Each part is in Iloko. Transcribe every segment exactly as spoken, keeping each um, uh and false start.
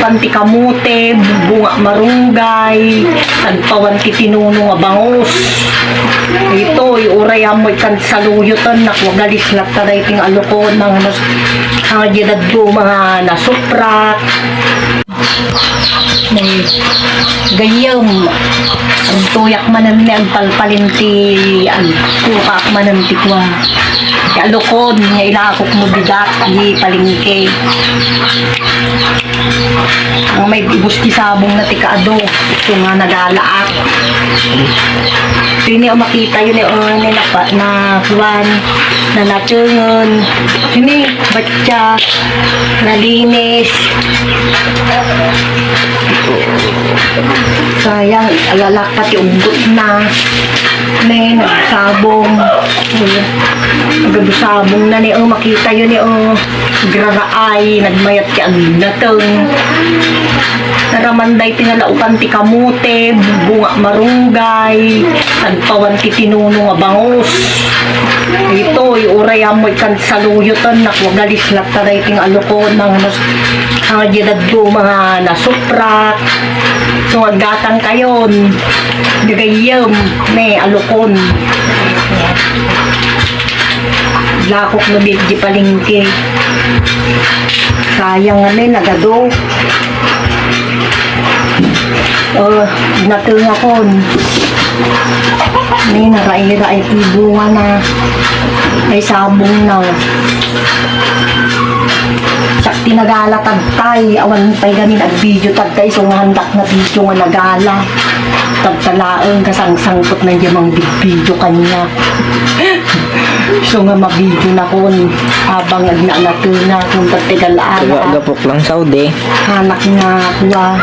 Panti kamote, bunga marunggay, tagpawan ti tinuno nga bangus. Itoy, uray ammo ikan saluyot, anak, wagalis latta daytoy nga alukon, mga nas-, mga diadaddo, mga nasuprak. May gayyem, agtuyak manen ni agpalpalin ti, agtuyak manen ti kua. Ti alukon, nga ilakok mo didak, di palengke. Ang may ibus ti sabong na ti kaado, ito nga nagalaak. Ito ni, o, makita yun, eh, o, ni napa-, na, kuwan, na natengen. Ini, batya, nalinis. Sayang, alalak pati umbot na. Ne, nagsabong. Nagabusabong na ni, o, makita yun ni, o. Agraraay, nagmayat ti agnateng. Naraman daytoy nga laukan ti kamote, bunga marunggay, tagpawan ti tinuno nga bangus. Itoy, uray ammo ikan saluyot, anak, wagalis latta daytoy nga alukon, mga nas-, mga diadaddo, mga nasuprak. So, aggatang kayon, gagayyem, ne, alukon. Lakok na di, di palengke. Sayang nga ni, nagado. Oh, natengakon. Ni, naraira ay ti bunga na. Ay, sabong na. Sak ti nagala tagtay, awan pay gamin ag-video tagtay, so nga handak na video nga nagala. Tagtalaeng kasangsangpet na diay mang video kanya. So nga mabidio na kun abang agnaanatena kun tagtegal-ala. Ga-, gapok lang, Saudi. Anak nga kuwa.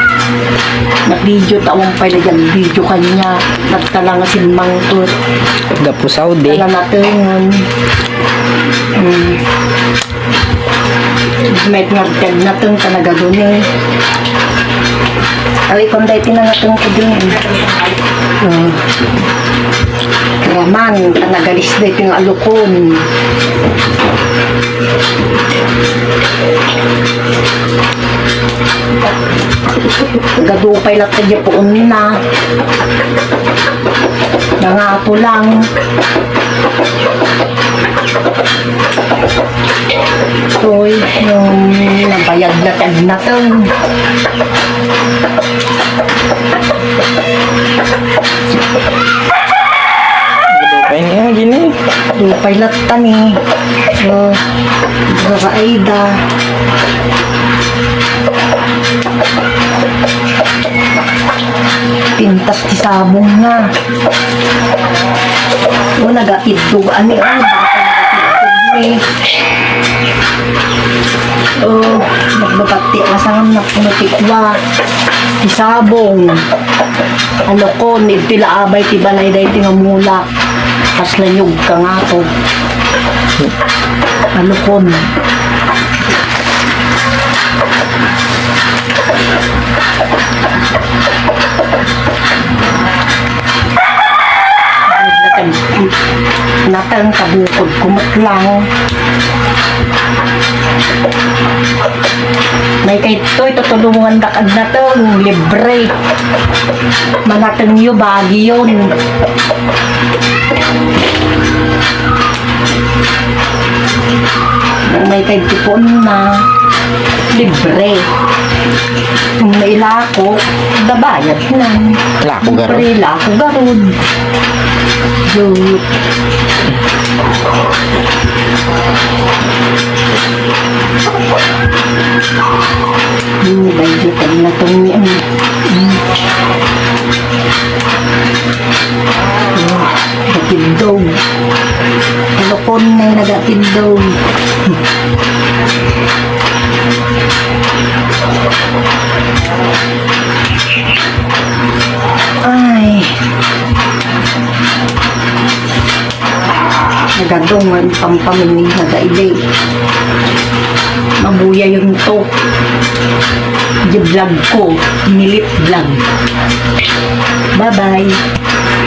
Nabidio ta awan pay lagi video kanya. Nagtala nga simmangpet. Gapu Saudi. Tala natengen. Hmm. Met nga agtag nateng ta nagadu ni. Awi kon daytoy nangateng ko dun. Hmm. Raman, ta nagalis daytoy nga alukon. Nagadu pay latta diay puonna. Nangato lang. Toy, no, nabayad na ti agnateng. Dupay niya, gini. Dupay latta ni. Oh, babaay da. Pintas ti sabong na. O, nagatiddog, ani, o, baka nagatiddog ni. O, nagbagat ti asam, napuno ti kua. Ti sabong. Alukon, iti laabay ti balay, daytoy nga mulak. Kasla niyog ka nga to. Alukon. Natang kabukod kumot lang. May kaytoy tutulungan dak agnateng, libre. Manatengyo, bagiyon. May kaytoy ti puonna, libre. Kung mailako, dabayad na. Lako garud. Libre, lako garud. Yun. Hmm, bayad na itong ni, ano. Hmm. Hmm, nagatiddog. Alukon na nagatiddog. Ay. Nagadong nga pampaminning na daide. Mabuyayon to. Di vlog ko, Nilit Vlog. Bye-bye.